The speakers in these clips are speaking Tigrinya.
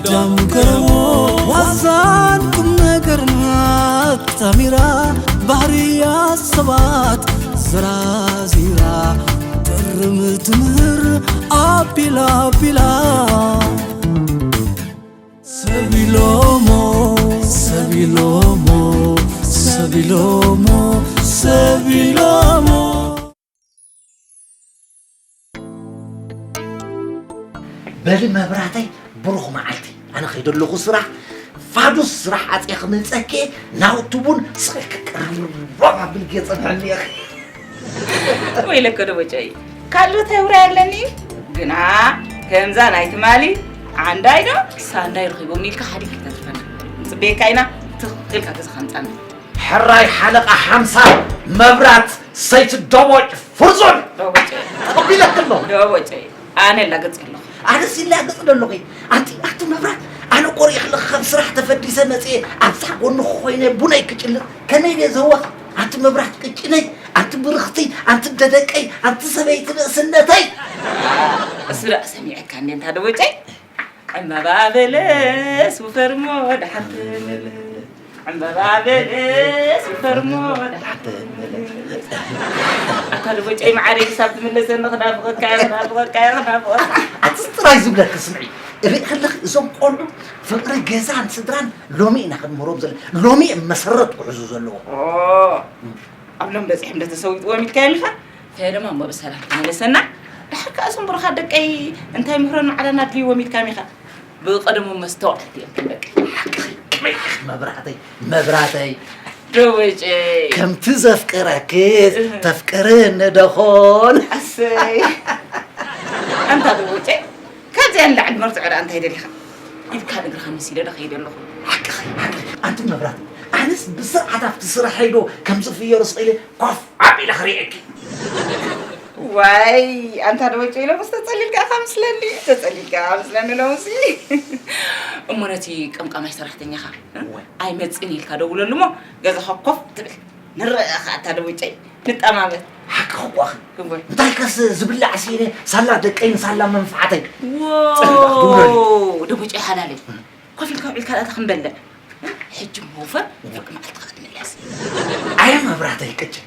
ዳም ገረሞ ዋዛን ቁም ነገርን ኣጣሚራ፣ ባህርያት ሰባት ዘራዚራ፣ ትእርም ትምህር ኣቢላ ኣቢላ። ሰብ ኢሎሞ፣ ሰብ ኢሎሞ፣ ሰብ ኢሎሞ፣ ሰብ ኢሎሞ። በሊ መብራተይ፣ ብሩኽ መዓልቲ። ኣነ ከይደ ኣለኹ ስራሕ፣ ፋዱስ ስራሕ ዓፅየ ክመፀኪ፣ ናውቲ ቡን ስቕ ኢልኪ ቅርብ ኣብል ጌፀ ንሕልየኺ። ወይለከ ደቦጨይ፣ ካልኦት ኣውራ ኣለኒ፣ ግና ከምዛ ናይ ትማሊ ዓንዳይ ዶ ሳንዳይ ረኺቦም ኢልካ ሓዲግ ከተትርፈና። ንፅበየካ ኢና። ትኽክልካ ገዛ ከምፃና። ሕራይ ሓለቓ ሓምሳ፣ መብራት ሰይቲ ደቦጭ ፍርዙን። ደቦጨይ፣ ተቐቢለኪ ኣለኹ። ደቦጨይ፣ ኣነ ላገፅ ኣለኹ። ኣነስ ይላገፅ ደለኹ። ኣንቲ ኣንቲ መብራት፣ ኣነ ቆሪእ ከለኹ ካብ ስራሕ ተፈዲሰ መፅየ ኣብዛ ጎንኹ ኮይነ ቡነይ ክጭልጥ ከመይ ድየ ዘዋኽ? ኣንቲ መብራት ቅጭነይ፣ ኣንቲ ብርኽቲ፣ ኣንቲ ደደቀይ፣ ኣንቲ ሰበይቲ ንእስነተይ። እሱ ደኣ ሰሚዐካ እንዴ እንታ ደቦጨይ? ዕምባባ በለስ ውፈርሞ ደሓን ተመለስ። ዕምባባ በለስ ውፈርሞ ደሓን ተመለስ። ኣታ ደቦጨይ መዓረይ ክሳብ ትምለሰኒ ክናፍቐካ እየ፣ ክናፍቐካ እየ፣ ክናፍቐካ። ኣቲ ጥራይ ዝብለኪ ስምዒ፣ ርኢ ከለኺ እዞም ቆልዑ ፍቕሪ ገዛን ስድራን ሎሚ ኢና ክንምህሮም ዘለና። ሎሚ እዮም መሰረት ክሕዙ ዘለዎ። ኦ፣ ኣብ ሎም በፂሖም ዶ ተሰዊጥዎም ኢልካዮም ኢኻ? ፈለማ እሞ ብሰላም ተመለሰና። ድሓር ከኣ እዞም ብሩኻት ደቀይ እንታይ ምህሮን ማዕዳን ኣድልይዎም ኢልካዮም ኢኻ? ብቐደሙ መስተውዓልቲ እዮም ደቀይ። ሓቅኺ፣ ከመይ ኢኺ መብራህተይ፣ መብራተይ። ደወጨይ። ከምቲ ዘፍቅረኪ ተፍቅርኒ ደኾን? ኣሰይ። ኣንታ ደወጨይ፣ ካብዚኣ ንላዕሊ መርትዖ ደኣ እንታይ ደሊኻ? ኢድካ ንግርኻ መሲለ ዶ ከይደ ኣለኹ? ሓቅኺ፣ ሓቅኺ። ኣንቲ መብራት፣ ኣነስ ብስርዓት ኣብቲ ስራሐይ ዶ ከም ዝፍየሩ ስቕ ኢለ ኮፍ ኣቢለ ክርእየኪ። ዋይ፣ ኣንታ ደወጨይ፣ ሎምስ ተጸሊልካ ኢኻ ምስለኒ፣ ተጸሊልካ ኢኻ ምስለኒ ሎምሲ። እሞ ነቲ ቀምቃማይ ሰራሕተኛኻ፣ እ? ወይ። ኣይመጽእን ኢልካ ደውለሉ እሞ ገዛኻ ኮፍ ትብል። ንረኣኻ ኣታ ደወጨይ፣ ንጠማመት። ሓቅኺ እኮ ኣኺ። እወ። እንታይ ከስ ዝብላዕ ስኢነ ሳላ ደቀይን ሳላ መንፍዓተይ። ዎ፣ ጽላኽ ትብለኒ። ደወጨይ ሓላለይ። ኮፍ ኢልካ ውዒልካ ደኣ ክንበልዕ። ሕጂ እሞ ወፈር፣ ፍርቂ መዓልትኻ ክትምለስ። ኣየ መብራህተይ ቅጭን።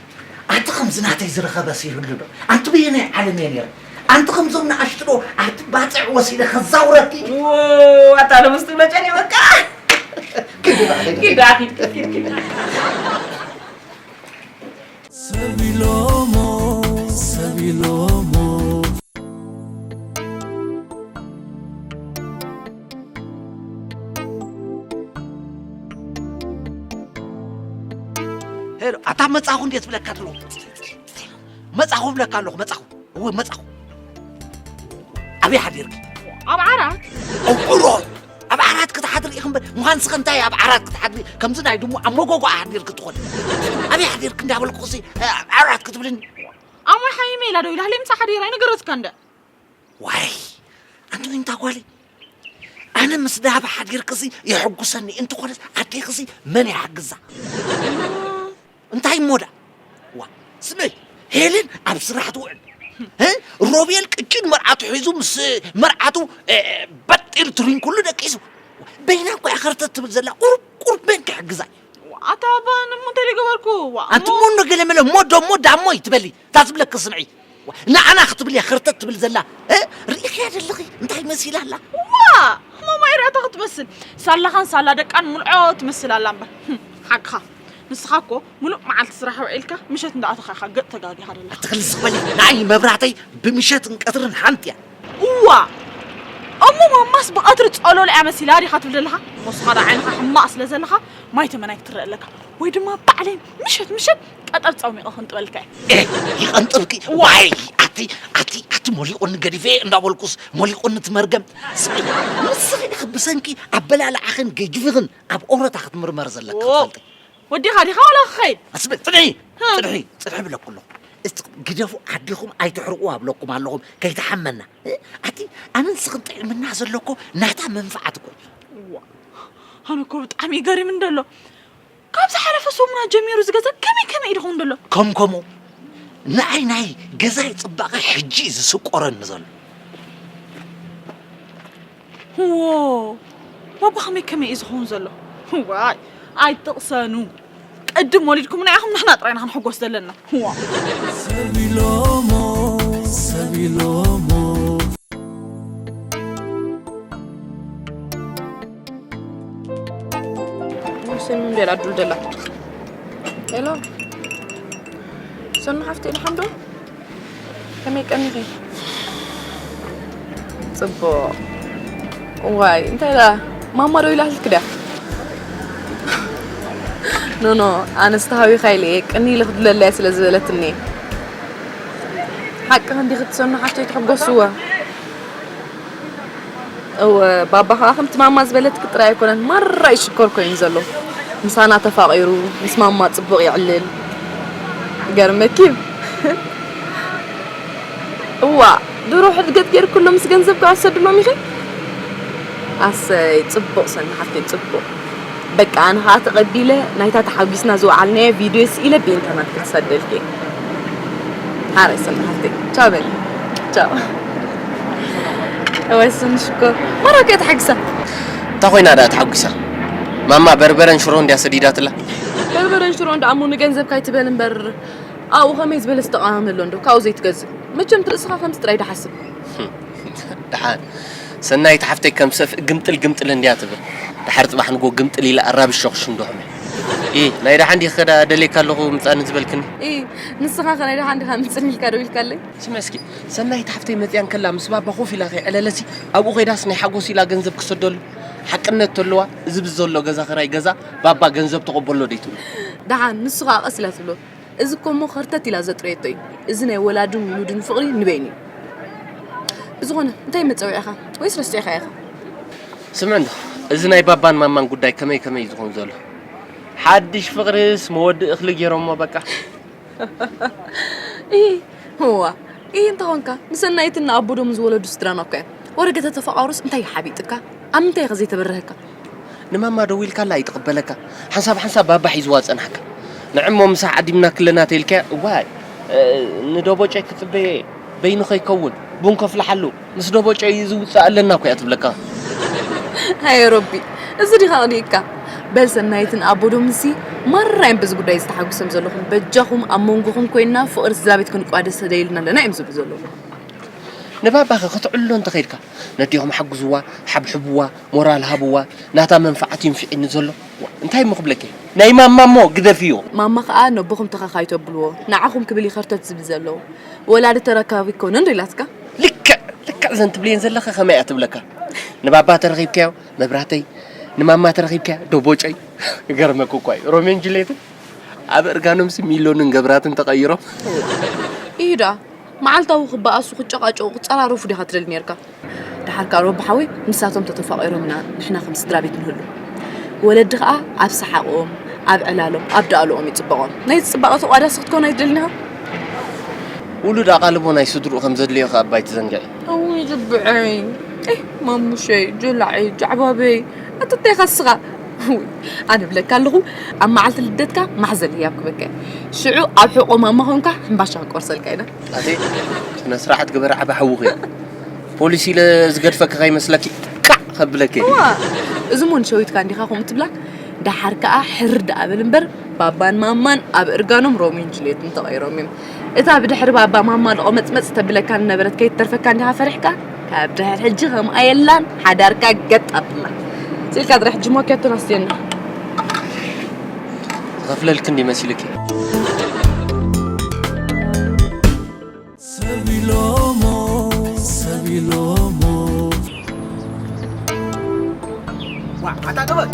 ኣቲ ከምዚ ናተይ ዝረኸበስ ይህሉ ዶ? ኣንቲ በየናይ ዓለም እየ ነይረ? ኣንቲ ከምዞም ንኣሽቱ ዶ ኣብቲ ባጽዕ ወሲደ ከዛውረኪ? ዎ፣ ኣታ ሎምስ ትብሎ ጨኒቑካ። ኪድ በቃ፣ ኪድ። ኪድ ደኣ፣ ኪድ፣ ኪድ፣ ኪድ። ሰብ ኢሎሞ፣ ሰብ ኢሎሞ። ሄሎ፣ ኣታ መጻኹ እንዴት ብለካ ኣለኹ? መጻኹ ብለካ ኣለኹ፣ መጻኹ። እወ፣ መጻኹ። ኣበይ ሓዲርኪ? ኣብ ዓራት። እውሮ፣ ኣብ ዓራት ክትሓድሪ ኢኺ እምበር፣ ምዃን ስኸ እንታይ ኣብ ዓራት ክትሓድሪ? ከምዚ ናይ ድሙ ኣብ መጎጎ ሓዲርኪ ትኾኒ። ኣበይ ሓዲርኪ እንዳበልኩ ሲ፣ ኣብ ዓራት ክትብልኒ? ኣሞ ሓይመ ኢላ ዶ ኢላ፣ ሃለይ ምሳ ሓዲራ፣ ኣይነገረትካ እንደ። ዋይ፣ ኣንቲ ዊንታ ጓለይ፣ ኣነ ምስ ዳባ ሓዲርክሲ የሐጉሰኒ፣ እንተኾነስ ኣዴኽሲ መን ይሓግዛ? እንታይ እሞ ደኣ? ዋ፣ ስመይ፣ ሄለን ኣብ ስራሕ ትውዕል። እ? ሮቤል ቅጭን መርዓቱ ሒዙ ምስ መርዓቱ፣ እ፣ በጢሩ ትሪንኩሉ ደቂሱ። በይና እኮ እያ ኸርተት ትብል ዘላ፣ ቁሩብ፣ ቁሩብ መን ክሕግዛ? ኣታ ኣባ፣ ንሞ እንታይ ገበርኩ? ዋ፣ ኣንቲ እሞ ሞኖ ገለ መለ፣ ሞዶ፣ ሞዳ፣ ሞይ ትበሊ። እታ ዝብለኪ ስምዒ። ንዓና ክትብል እያ ኸርተት ትብል ዘላ። እ? ርኢኽያ ደለኺ እንታይ መሲላ ኣላ? ዋ! ሕማማይ ርእያታ ክትመስል። ሳላኻን ሳላ ደቃን ሙልዖ ትመስል ኣላ እምበር። ህም፣ ሓቅኻ። ንስኻ እኮ ሙሉእ መዓልቲ ስራሕ ውዒልካ ምሸት እንዳኣተኻ ኢኻ ገጥ ተጋጊኻ ዘለኻ። ኣትኽልስ በሊ። ንዓይ መብራህተይ ብምሸትን ቀትርን ሓንቲ እያ። እዋ! እሞ ማማስ ብቐትሪ ጸሎል እያ መሲላ ዲኻ ትብል ዘለኻ? እሞ ንስኻ ዶ ዓይንኻ ሕማቕ ስለ ዘለኻ ማይ ተመናይ ክትረአ ኣለካ። ወይ ድማ ባዕለይ ምሸት ምሸት ቀጠር ጸሚቐ ክንጥበልካ እየ። ኤ፣ ይቐንጥብኪ። ዋይ፣ ኣቲ፣ ኣቲ፣ ኣቲ ሞሊቑኒ ገዲፈ እንዳበልኩስ ሞሊቑኒ እቲ መርገም። ስሚ፣ ንስኺ ኢኺ ብሰንኪ ኣበላልዓኽን ገጅፍኽን ኣብ ኦረታ ክትምርመር ዘለካ ዎ። ትፈልጢ። ወዲኻ ዲኻ ዋላ ክኸይድ? ኣስሚ፣ ጽንሒ፣ ሃ። ጽንሒ፣ ጽንሒ ብለኩ ኣለኹ። እስቲ ግደፉ፣ ዓዲኹም ኣይትሕርቑ ኣብለኩም ኣለኹም፣ ከይትሓመና። እ፣ ኣቲ፣ ኣነ ንስኽን ጥዕምና ዘለኮ ናታ መንፍዓት እኮ እዩ። ዋ፣ ኣነ እኮ ብጣዕሚ እዩ ገሪምኒ ዘሎ። ካብ ዝሓለፈ ሰሙናት ጀሚሩ እዚ ገዛ ከመይ ከመይ እዩ ድኸውን ዘሎ? ከም ከምኡ። ንዓይ ናይ ገዛይ ጽባቐ ሕጂ እዩ ዝስቆረኒ ዘሎ። ዎ፣ ባባ ከመይ ከመይ እዩ ዝኸውን ዘሎ? ዋይ ኣይትቕሰኑ። ቅድም ወሊድኩምና ኢኹም፣ ንሕና ጥራይ ኢና ክንሕጎስ ዘለና። ዋ። ሰብ ኢሎሞ፣ ሰብ ኢሎሞ። ሙሴ ምን ደላ ዱል ደላ? ሄሎ፣ ሰኑ ሓፍተይ፣ ደሓን ዶ? ከመይ ቀኒኺ? ጽቡቕ። ዋይ፣ እንታይ ደኣ? ማማ ዶ ኢላትልኪ ድያ? ኖ፣ ኖ፣ ኣነስ ተሃዊኻ ኢለ እየ፣ ቅኒ ኢለ ክድለለያ ስለ ዝበለትኒ። ሓቅኺ እንዲኺ ትሰኑ ሓፍተይ፣ ትሕጎስዋ። እወ፣ ባባ ኸኣ ከምቲ ማማ ዝበለትኪ ጥራይ ኣይኮነን፣ ማራ እዩ ሽኮር ኮይኑ ዘሎ። ምሳና ተፋቒሩ፣ ምስ ማማ ጽቡቕ የዕልል። ይገርመኪ እዩ። እዋ፣ ድሮ ሕድገት ጌርኩሎም ምስ ገንዘብ ክዕሰድሎም ኢኺ? ኣሰይ፣ ጽቡቕ ሰኒ ሓፍተይ፣ ጽቡቕ። በቃ፣ ኣነ ኸኣ ተቐቢለ ናይታ ተሓጒስና ዝወዓልናዮ ቪድዮ ስኢለ ብኢንተርነት ክሰደልኪ። ሓራይ ሰኒ ሓፍተይ፣ ቻው በሊ። ቻው። እወ፣ ሰኒ ሽኮር። መራ ከ ተሓጒሳ? እንታይ ኮይና ደኣ ተሓጒሳ? ማማ በርበረን ሽሮ እንድያ ሰዲዳትላ። በርበረን ሽሮን ደኣ እሞ ንገንዘብ ካይትበል እምበር፣ ኣብኡ ከመይ ዝበለ ዝተቓመመ ኣሎ እንዶ፣ ካብኡ ዘይትገዝእ። መቸም ርእስኻ ከምዚ ጥራይ ድሓስብ። ደሓን። ሰናይት ሓፍተይ ከም ሰፍእ ግምጥል ግምጥል እንድያ ትብል። ድሓር ጽባሕ ንጎ ግምጥል ኢላ ኣራብሽ ሸኹሽ እንዶ ሕመ። ኢ፣ ናይ ደሓን ዲኺ ከዳ ደልየካ ኣለኹ ምጻኒ ዝበልክኒ? ኢ፣ ንስኻ ከ ናይ ደሓን ዲኻ ምጽኒ ኢልካ ደው ኢልካለይ? ስምዒ እስኪ፣ ሰናይት ሓፍተይ መጽያ እንከላ ምስ ባባ ኮፍ ኢላ ከይዕለለሲ፣ ኣብኡ ከይዳስ ናይ ሓጎስ ኢላ ገንዘብ ክሰደሉ። ሓቅነት ተለዋ፣ እዚ ብዘሎ ገዛ ክራይ ገዛ፣ ባባ ገንዘብ ተቐበሎ ደይትብሎ? ደሓን፣ ንሱ ኸኣ ቀስ ኢላ ትብሎ። እዚ እኮ እሞ ኸርተት ኢላ ዘጥረየቶ እዩ። እዚ ናይ ወላድን ውሉድን ፍቕሪ ንበይኑ እዩ። ብዝኾነ፣ እንታይ መጸዊዕኻ? ወይስ ረሲዕካ ኢኻ? ስምዕ እንዶ፣ እዚ ናይ ባባን ማማን ጉዳይ ከመይ ከመይ እዩ ዝኸውን ዘሎ? ሓድሽ ፍቕርስ መወዲ እኽሊ ገይሮሞ በቃ። ኢ፣ እዋ፣ ኢ፣ እንተ ኾንካ፣ ንሰናይትን ንኣቦዶም ዝወለዱ ስድራና እኮ እዮም። ወረ ገተ ተፈቓሩስ እንታይ ይሓቢጥካ? ኣብ ምንታይ ኢኻ ዘይተበረህካ? ንማማ ደዊልካላ ኣይትቕበለካ። ሓንሳብ ሓንሳብ ባባ ሒዝዋ ዝጸንሓካ። ንዕሞ ምሳሕ ዓዲምና ክለና ተይልካያ፣ እዋይ፣ እ፣ ንደቦጨይ ክጽበየ በይኑ ከይከውን፣ ቡን ከፍልሓሉ፣ ምስ ደቦጨይ ዝውጽእ ኣለና እኮ እያ ትብለካ። ሃየ ሮቢ፣ እዚ ዲኻ ኣቕኒእካ? በል ሰናይትን ኣቦዶምንሲ ማራ እዮም በዚ ጉዳይ ዝተሓጉሶም ዘለኹም። በጃኹም ኣብ መንጎኹም ኮይንና ፍቕሪ ስድራ ቤት ክንቋደስ ተደይልና ኣለና እዮም ዝብሉ ዘለዉ። ንባባኸ ክትዕሎ እንተኸይድካ ነዲኹም ሓግዝዋ፣ ሓብሕብዋ፣ ሞራል ሃብዋ፣ ናታ መንፍዓት እዩ ንፊዒኒ ዘሎ። ዋ፣ እንታይ እሞ ክብለኪ? ናይ ማማ እሞ ግደፍዮ። ማማ ኸኣ ነቦኹም ተኻኻይ ተብልዎ፣ ንዓኹም ክብል እዩ ኸርተት ዝብል ዘሎ። ወላዲ ተረካቢ ኣይኮነን ዶ ኢላትካ? ልክዕ፣ ልክዕ እዘን ትብልየን ዘለኺ ከመይ እያ ትብለካ? ንባባ ተረኺብካዮ፣ መብራተይ፣ ንማማ ተረኺብካያ፣ ደቦጨይ። ይገርመኪ እኳ እዩ። ሮሜን ጁልየትን ኣብ እርጋኖምሲ ሚሎንን ገብራትን ተቐይሮም። እዩ ደኣ። መዓልታዊ ክበኣሱ፣ ክጨቓጨቑ፣ ክጸራረፉ ዲኻ ትደሊ ኔርካ? ደሓር ከኣ ሮቢ ሓወይ፣ ንሳቶም ተተፋቒሮም ኢና ንሕና ከም ስድራ ቤት ንህሉ። ወለዲ ከኣ ኣብ ሰሓቖም፣ ኣብ ዕላሎም፣ ኣብ ደኣልኦም ይጽበቖም። ናይዚ ጽባቐ ተቋዳሲ ክትኮን ኣይትደልን ኢኻ? ውሉድ ኣቓልቦ ናይ ስድርኡ ከም ዘድልዮ ከኣ እባ ኣይትዘንግዒ። እውይ፣ ጅብዐይ። ኤህ፣ ማሙሸይ፣ ጆላዐይ፣ ጃዕባበይ። ኣታ እንታይ ኢኻ እስኻ? ውይ፣ ኣነ እብለካ ኣለኹ፣ ኣብ መዓልቲ ልደትካ ማሕዘል ህያብ ክበካ እየ። ሽዑ ኣብ ሕቖ ማማ ኾንካ ሕምባሻ ክቆርሰልካ ኢና። ኣቲ፣ ስነ ስርዓት ግበር ዓቢ ሓውኺ። ፖሊስ ኢለ ዝገድፈኪ ከይመስለኪ፣ ካዕ ከብለኪ። እዋ፣ እዚ እሞ ንሸዊትካ እንዲኻ ከምኡ ትብላ። ደሓር ከኣ ሕር ደኣ በል እምበር፣ ባባን ማማን ኣብ እርጋኖም ሮሚዮን ጁልየትን ተቐይሮም እዮም። እታ ብድሕሪ ባባ ማማ ለቖመጽመጽ ተብለካ ዝነበረት ከይትተርፈካ እንዲኻ ፈሪሕካ፣ ካብ ድሕር ሕጂ ከምኣ የላን፣ ሓዳርካ ገጥ ኣብላ። ስኢልካ ጥራሕ ሕጂ ሞኬቱን ኣስትየና። ዝኸፍለልኪ እንዲ መሲልኪ? ሰብ ኢሎሞ፣ ሰብ ኢሎሞ። ዋ፣ ኣታ ደበል።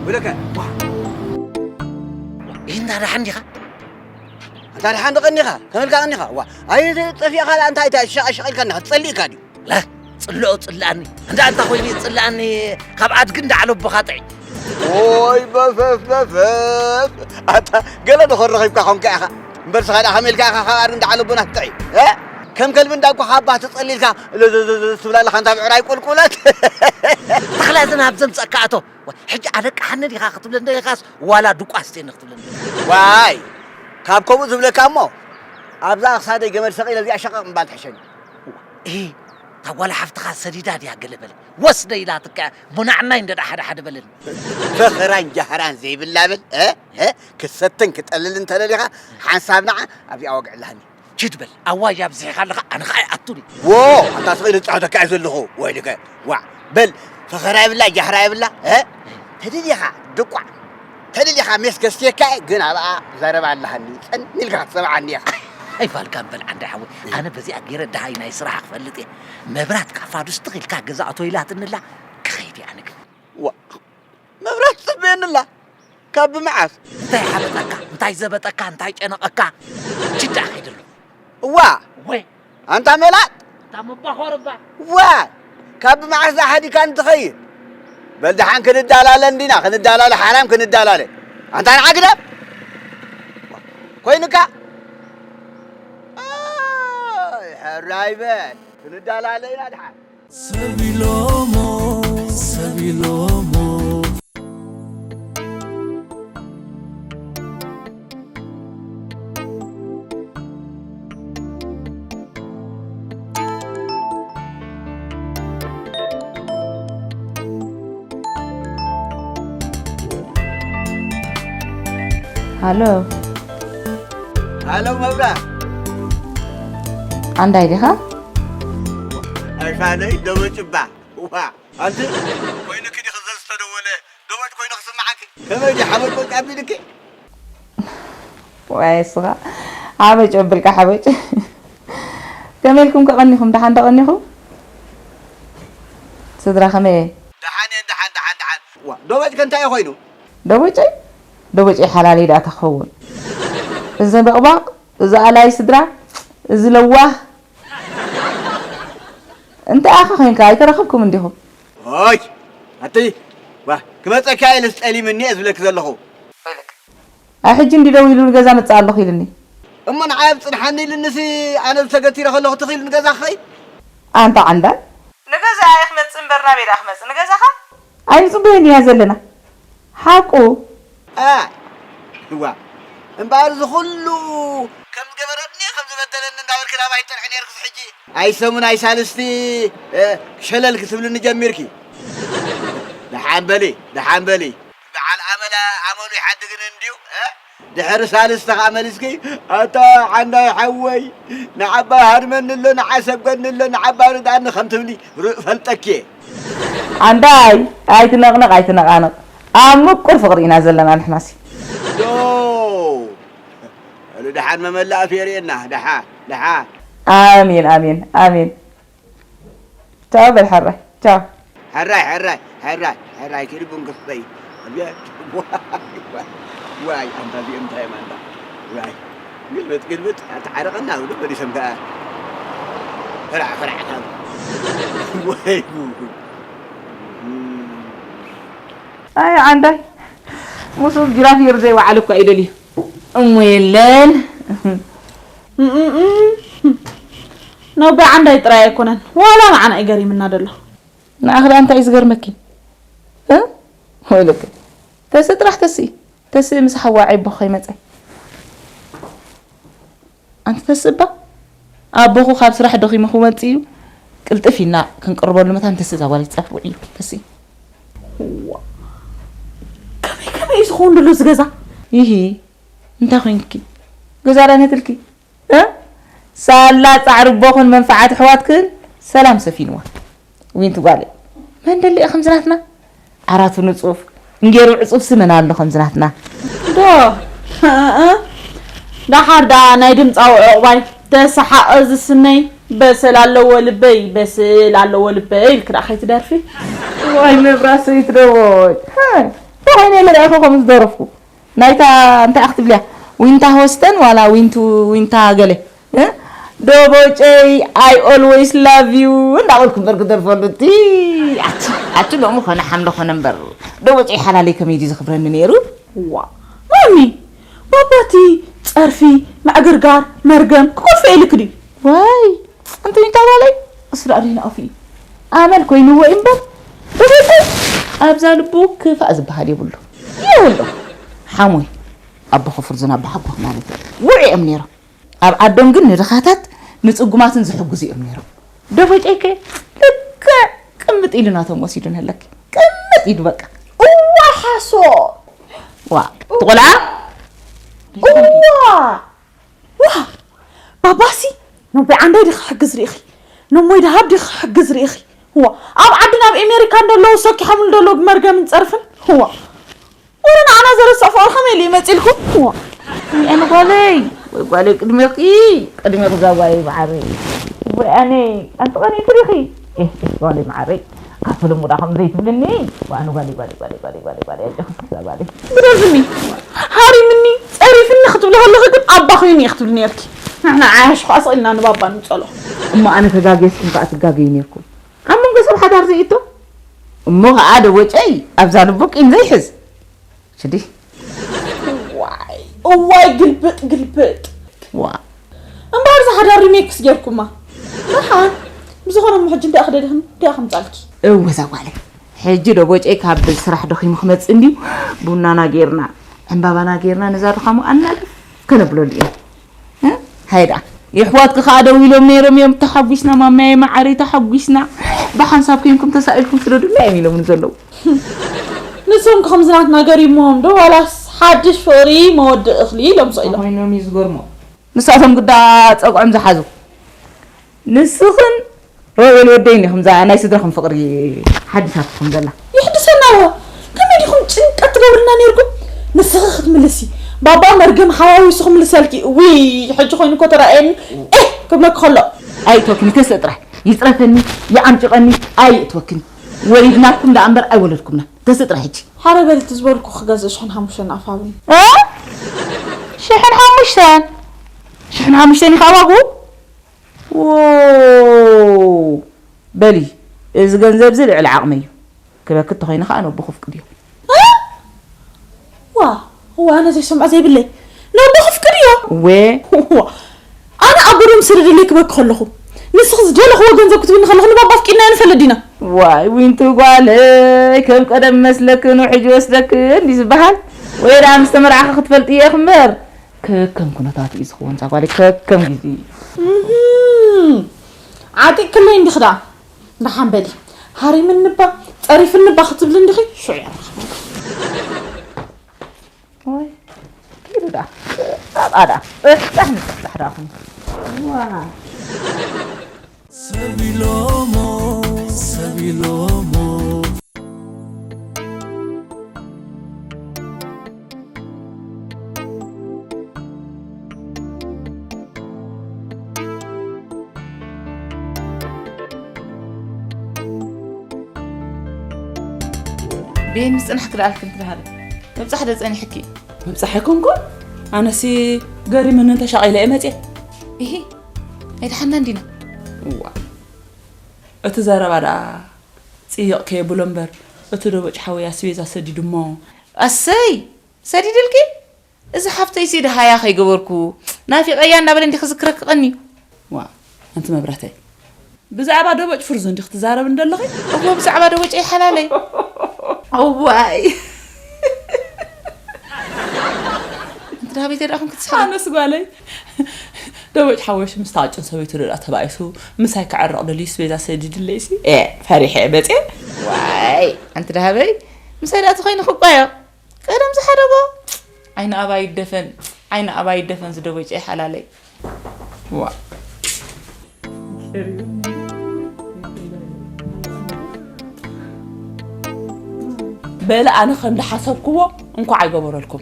ወለከ፣ ዋ። ይህ እንዳ ደሓን ዲኻ? ኣንታ ደሓን ዶ ቀኒኻ? ከመልካ ቀኒኻ? ዋ፣ ኣይ፣ ጠፊእኻ ደኣ እንታይ፣ እንታይ ሸቐ-፣ ሸቐልካ እንዲኻ? ትጸልእካ ድዩ? ላ፣ ጽልኦ ጽልኣኒ። እንዳ ኣንታ ኮይኑ ጽልኣኒ፣ ካብ ኣድጊ እንዳ ዓለቦኻ ጥዒ። ኦይ፣ በፈፍ፣ በፈፍ። ኣታ፣ ገለ ዶ ከረኺብካ ኾንካ ኢኻ? እምበር ስኻ ደኣ ከመይ ኢልካ ኢኻ ካብ ኣድጊ እንዳ ዓለቦና ትጥዒ? እ? ከም ከልቢ እንዳ እኮ ካብ ባህ ተጸሊልካ፣ ለ-፣ ለ-፣ ለ-፣ ለ-፣ ትብላ ኣለኻ፣ እንታ ብዕራይ ቁልቁለት። ተኽላ ዝናብ ዘምጸእካ ኣቶ። ዋ፣ ሕጂ ኣለቃሓኒ ዲኻ ክትብለኒ ኢኻስ ዋላ ድቋስ ቴኒ ክትብለኒ? ዋይ፣ ካብ ከምኡ ዝብለካ እሞ፣ ኣብዛ ክሳደይ ገመድ ሰቒለ እዚኣ ሸቐቕ ምባል ትሕሸኒ። እሂ፣ እታ ጓል ሓፍትኻ ሰዲዳ ድያ ገለ በለ። ወስደ ኢላትካ፣ ሙናዕናይ እንደ ሓደ ሓደ በለኒ። ፈኸራን ጃህራን ዘይብላ በል፣ እ? እ? ክትሰትን ክጠልልን እንተደሊኻ፣ ሓንሳብ ንዓ ኣብዚኣ ወግዕላህኒ። ኪድ በል፣ ኣዋጅ ኣብዚሕኻ ኣለኻ፣ ኣነ ኸኣ ይኣቱኒ። ዎ፣ ኣታ ስቕ ኢለ ዝጻወተካ እየ ዘለኹ። ወይ ልከ፣ ዋዕ፣ በል፣ ፈኸራ የብላ፣ ጃህራ የብላ፣ እ? ተደሊኻ፣ ድቋዕ፣ ተደሊኻ ሜስ ከስትየካ እየ፣ ግን ኣብኣ ዘረባ ኣለሃኒ፣ ጸን ኢልካ ክትሰምዓኒ ኢኻ። ኣይፋልካን በል ዓንዳይ ሓወይ፣ ኣነ በዚኣ ገይረ ደሃይ ናይ ስራሕ ክፈልጥ እየ። መብራት ከኣ ፋዱስ ትኽ ኢልካ ገዛ እቶ ኢላትንላ፣ ክኸይድ እየ ኣነ ግን። ዋ፣ መብራት ትጽበየንላ፣ ካብ ብመዓስ? እንታይ ሓበጠካ? እንታይ ዘበጠካ? እንታይ ጨነቐካ? ችዳ ከይደሎ። እዋ፣ ወይ። ኣንታ መላጥ። እታ መባኾርባ። ዋ፣ ካብ ብመዓስ ዝሓዲካ እንትኸይድ? በል ደሓን ክንዳላለ እንዲና፣ ክንዳላለ ሓራም ክንዳላለ። ኣንታ ንዓ ግደፍ። ኮይኑካ? ኣይ፣ ሕራይ በል። ክንዳላለ ኢና ደሓን። ሰብ ኢሎሞ፣ ሰብ ኢሎሞ። ሃሎ። ሃሎ መብራት። ዓንዳይ ዲኻ? ኣይፋለይ ደበጭባ። ዋ፣ ኣንቲ ኮይኑኪ ዲኺ ዘዝተደወለ ደበጭ ኮይኑ ክስምዓኪ? ከመይ ድዩ ሓበጭ ወጭ ኣቢልኪ? ዋይ እስኻ ሓበጭ ኣብልካ ሓበጭ። ከመይ ኢልኩም ከቐኒኹም? ደሓን ዶ ቀኒኹም? ስድራ ከመይ እየ? ደሓን እየን፣ ደሓን፣ ደሓን፣ ደሓን። ዋ፣ ደበጭ ከ እንታይ እዩ ኮይኑ? ደበጨይ? ደበጨይ ሓላለይ ደኣ ተኸውን። እዚ በቕባቕ፣ እዚ ኣላይ ስድራ፣ እዚ ለዋህ፣ እንታይ ኣኻ ኮይንካ? ኣይተረኸብኩም እንዲኹም? ኦይ፣ ኣቲ፣ ዋ፣ ክመጸካ ኢለስ ጠሊምኒ እየ ዝብለኪ ዘለኹ። ኣይ ሕጂ እንዲ ደው ኢሉ ንገዛ መጽእ ኣለኹ ኢልኒ። እሞ ንዓይ ኣብ ጽንሓኒ ኢልንሲ ኣነ ዝተገቲረ ከለኹ ትኺል ንገዛ ክኸይድ? ኣንታ ዓንዳይ። ንገዛ እየ ክመጽእ እምበር ናበይ ደኣ ክመጽእ? ንገዛኻ? ኣይንጽበዮን ኢና ዘለና። ሓቁ። ኣ፣ እዋ። እምበኣር እዚ ኩሉ ከም ዝገበረኒ፣ ከም ዝበደለኒ እንዳበልኪ ናባይ ትጠርሒ ነይርክስ ሕጂ? ኣይ ሰሙን ኣይ ሳልስቲ፣ እ፣ ሸለል ክትብልኒ ጀሚርኪ። ደሓን በሊ፣ ደሓን በሊ። በዓል ኣመለ ኣመሉ ይሓድግን እንድዩ፣ እ? ድሕሪ ሳልስቲ ኸኣ መሊስኪ፣ ኣታ ዓንዳይ ሓወይ፣ ንዓባ ሃድመኒ ኣሎ፣ ንዓ ሰብገኒ ኣሎ፣ ንዓባ ርድኣኒ ከም ትብሊ ር-፣ ፈልጠኪ እየ። ዓንዳይ፣ ኣይትነቕነቕ፣ ኣይትነቓነቕ። ኣብ ምቁር ፍቕሪ ኢና ዘለና ንሕናሲ። ዶ፣ በሉ ደሓን መመላእቱ የርእየና። ደሓ፣ ደሓ። ኣሜን፣ ኣሜን፣ ኣሜን። ቻው በል ሕራይ፣ ቻው። ሕራይ፣ ሕራይ፣ ሕራይ፣ ሕራይ፣ ኪዲ ቡን ክስተይ። ኣብያ፣ ዋይ፣ ዋይ፣ ኣንታ እዚኦም እንታይ እዮም ኣንታ? ዋይ፣ ግልብጥ፣ ግልብጥ፣ ኣታ ዓረቐና፣ ብሉ፣ መሊሶም ከኣ። ፍራዕ፣ ፍራዕ፣ ካብ። ወይ ጉድ። ኣይ ዓንዳይ፣ ምስኡ ጅራፍ ገይሩ ዘይወዓለ እኳ እዩ ደልዩ። እሞ የለን። እምእም። ነቦይ ዓንዳይ ጥራይ ኣይኮነን፣ ዋላ ንዓና እዩ ገሪምና ደሎ። ንዓኺ ደኣ እንታይ እዩ ዝገርመኪ? እ? ወይለኪ። ተስኢ ጥራሕ ተስኢ። ተስኢ ምስ ሓዋ ዒቦ ከይመጸ። ኣንቲ ተስኢ እባ፣ ኣቦኹ ካብ ስራሕ ደኺሙ ክመጽእ እዩ። ቅልጥፍ ኢልና ክንቅርበሉ መታን ተስኢ እዛ ጓል ይጸፍውዕ እዩ። ተስኢ። እዋ። ከመይ ከመይ እዩ ዝኸውን ደሎ እዚ ገዛ? ይሂ፣ እንታይ ኮይንኪ? ገዛ ዳነትልኪ? እ? ሳላ ጻዕሪ ኣቦኽን መንፈዓት ኣሕዋትክን ሰላም ሰፊንዋ። ዊንቲ ጓለይ፣ መን ደሊኣ ከምዚ ናትና? ዓራቱ ንጹፍ፣ እንጌሩ ዕጹፍሲ መን ኣሎ ከምዚ ናትና? ዶ፣ እ፣ እ፣ ደሓር ደኣ ናይ ድምጻዊ ዕቑባይ፣ ተሰሓቐ ዝስነይ፣ በሰል ኣለዎ ልበይ፣ በስል ኣለዎ ልበይ ኢልኪ ደኣ ከይትደርፊ። ዋይ መብራት ሰበይቲ ደቦይ። ሃይ፣ እንታይ ኮይነ ኢለ ደኣ ኢኹ ከምኡ ዝደረፍኩ? ናይታ እንታይ ክትብልያ? ዊንታ ሆስተን ዋላ ዊንቱ ዊንታ ገለ? እ? ዶቦጨይ፣ I always love you እንዳበልኩ እምበር ክደርፈሉ። እቲ ኣቲ፣ ኣቲ ሎሚ ኮነ ሓምለ ኮነ እምበር፣ ዶቦጨይ ሓላለይ ከመይ ድዩ ዝኽብረኒ ነይሩ? ዋ፣ ማሚ፣ ባባቲ ጸርፊ፣ ምዕግርጋር፣ መርገም ክገድፎ ኢልክ ድዩ? ዋይ፣ ኣንቲ ዊንታ ጓለይ፣ እሱ ደኣ ደይና ኣፉ እዩ። ኣመል ኮይንዎ እዩ እምበር፣ ዶቦጨይ ኣብዛ ልቡ ክፋእ ዝበሃል የብሉ። የብሉ። ሓሞይ፣ ኣቦ ክፍርዝን ኣቦ ሓጎኽ ማለት እዩ። ውዑይ እዮም ነይሮም። ኣብ ዓዶም ግን ንድኻታት ንጽጉማትን ዝሕግዙ እዮም ነይሮም። ደቦጨይከ ልክዕ ቅምጥ ኢሉ ናቶም ወሲዱ ንህለኪ። ቅምጥ ኢሉ በቃ። እዋ ሓሶ። ዋ ትቆልዓ። እዋ ዋ ባባሲ። ነቦይ ዓንዳይ ዲኺ ክሕግዝ ርኢኺ? ነሞይ ደሃብ ዲኺ ክሕግዝ ርኢኺ? ዋ ኣብ ዓድና ኣብ ኤሜሪካ እንደለዉ ሰኪሖምሉ ደለዉ ብመርገምን ጸርፍን። ዋ ወረ ንዓና ዘረስዕ ፍቕሪ ከመይ ኢሉ ይመጽእ ኢልኩም? ዋ ኣነ ጓለይ ወይ ጓለይ ቅድሜኺ ቅድሜኺ እዛ ጓለይ መዓረይ። ወይ ኣነ ኣንቲ ቀኒእኪ ዲኺ? ኤህ ኤህ ጓለይ መዓረይ ካብ ፈለሙዳ ከም ዘይትብልኒ። ዋ ኣነ ጓለይ ጓለይ ጓለይ ጓለይ ጓለይ ጓለይ ኣጆኺ እዛ ጓለይ። ግደፍኒ፣ ሃሪምኒ፣ ጸሪፍኒ ክትብሊ ከለኺ ግን ኣባ ኮይኑ እየ ክትብሊ ነርኪ። ንሕና ዓያሹ ከኣ ስቕ ኢልና ንባባ ንምጸሎ። እሞ ኣነ ተጋግየስኩም ከኣ ትጋገዩ ነርኩም። ኣብ መንጎ ሰብ ሓዳር ዘይእቶ እሞ ከኣ ደቦጨይ ኣብዛ ልቡ ቂም ዘይሕዝ። ሽዲ ዋይ እዋይ ግልብጥ ግልብጥ። ዋ እምበኣር እዛ ሓዳር ሪሜክስ ጌርኩማ። ደሓን ብዝኾነ እሞ ሕጂ እንዲኣ ክደድኽን እንዲኣ ከምጻልኪ። እወ እዛ ጓለይ ሕጂ ደቦጨይ ካብ ስራሕ ደኺሙ ክመጽእ እንድዩ። ቡናና ጌርና ዕምባባና ጌርና ነዛ ድኻሙ ኣናግፍ ከነብለሉ ኢና። እ? ሃይ ደኣ የሕዋትኪ ከኣ ደው ኢሎም ነይሮም እዮም። ተሓጒስና ማማየ መዓረይ ተሓጒስና። ብሓንሳብ ኮይንኩም ተሳኢልኩም ስደዱልና እዮም ኢሎምኒ ዘለዉ። ንሶም ከምዚ ናትና ገሪሞም ዶ ዋላስ ሓድሽ ፍቕሪ መወድእ እኽሊ ኢሎም ስቕ ኢሎም? ኮይኖም እዩ ዝገርሞ። ንሳቶም ግዳ ጸግዖም ዝሓዙ። ንስኽን ሮቤል ወደይን ኢኹም እዛ ናይ ስድራኹም ፍቕሪ ሓዲሳትኩም ዘላ። ይሕድሰና እወ። ከመይ ዲኹም ጭንቀት ትገብርልና ነይርኩም? ንስኺ ክትምልሲ ባባ መርገም ሓዋዊሱ ክምልሰልኪ። ውይ ሕጂ ኮይኑ እኮ ተራእየኒ። ኤህ ክብለኪ ከሎ። ኣይእትወክኒ ተስእ ጥራሕ። ይጽረፈኒ ይዓምጭቐኒ ኣይእትወክኒ። ወሊድናኩም ደኣ እምበር ኣይወለድኩምና። ተስእ ጥራሕ ሕጂ። ሓረ በሊ እቲ ዝበልኩ ክገዝእ ሽሕን ሓሙሽተን ኣፋብን። እ? ሽሕን ሓሙሽተን? ሽሕን ሓሙሽተን ኢኻ ዋግኡ? ዎው! በሊ፣ እዚ ገንዘብ እዚ ልዕሊ ዓቕመይ እዩ። ክበኪ እንተኾይነ ኸኣ ነቦ ክፍቅድ እዮ። እ? ዋ፣ ዋ፣ ኣነ ዘይሰምዖ ዘይብለይ። ነቦ ክፍቅድ እዮ? እወ። ዋ፣ ኣነ ኣቦ ዶ ምስ ሰደደለይ ክበኪ ከለኹ፣ ንስኺ ዝደለኽዎ ገንዘብ ክትብኒ ከለኺ ንባባ ኣፍቂድናዮ ንፈልጥ ዲና? ዋይ ዊንቱ ጓለይ፣ ከም ቀደም መስለክን ውሕጅ ይወስደክን እንዲ ዝበሃል። ወይ ደኣ ምስ ተመርዓኺ ክትፈልጥዮ ኢኺ እምበር። ከከም ኩነታት እዩ ዝኸውን እዛ ጓለይ፣ ከከም ግዜ እዩ። እህም። ዓጢቕክለይ እንዲኺ ደኣ። ደሓን በሊ። ሃሪምኒ እባ፣ ጸሪፍኒ እባ ክትብሊ እንዲኺ፣ ሽዑ እየ ኣራኽበኪ። ወይ፣ ኪዱ ደኣ። ጣጣ ደኣ። በጻሕ ንበጻሕ ደኣ ኩኒ። ዋ። ሰብ ኢሎሞ፣ ሰብ ኢሎሞ። ቤን ምስ ጽናሕኪ ደኣ ኣልክን ትበሃሊ። ምብጻሕ ዶ ጸኒሕኪ? ምብጻሕ ኣይኮንኩን። ኣነሲ ገሪሙንን ተሻቒለ እየ መጽየ። ኢሂ፣ ኣይደሓንና እንዲና። እዋ። እቲ ዘረባ ደኣ ጽይቕ ከየብሎ እምበር፣ እቲ ደቦጭ ሓወይ ኣስቤዛ ሰዲዱ እሞ። ኣሰይ! ሰዲድልኪ? እዚ ሓፍተይሲ ደሃያ ከይገበርኩ፣ ናፊቐያ እናበለ እንዲኺ ክዝክረኪ ቀንዩ። ዋ፣ ኣንቲ መብራህተይ። ብዛዕባ ደቦጭ ፍርዙ እንዲኺ ትዛረቢ እንደለኺ? እወ፣ ብዛዕባ ደቦጨይ ሓላለይ። እዋይ። ኣንቲ ደሃበይ እንታይ ደኣ ኮንኪ ትስሓቂ? ኣነስ ጓለይ። ደቦጭ ሓወይሲ ምስታ ቀጭን ሰበይቱ ዶ ደኣ ተባኢሱ፣ ምሳይ ክዕረቕ ደልዩ ኣስቤዛ ሰዲድለይሲ። ኤ፣ ፈሪሐ እየ መጽየ። ዋይ፣ ኣንቲ ደሃበይ፣ ምሳይ ደኣ ተኾይኑ ክቋዮ። ቀደም ዝሓደጎ ዓይኒ ኣባይ ይደፈን፣ ዓይኒ ኣባይ ይደፈን ዝደቦጨይ ሓላለይ። ዋ። በለ ኣነ ከም ዝሓሰብክዎ እንኳዕ ኣይገበረልኩም።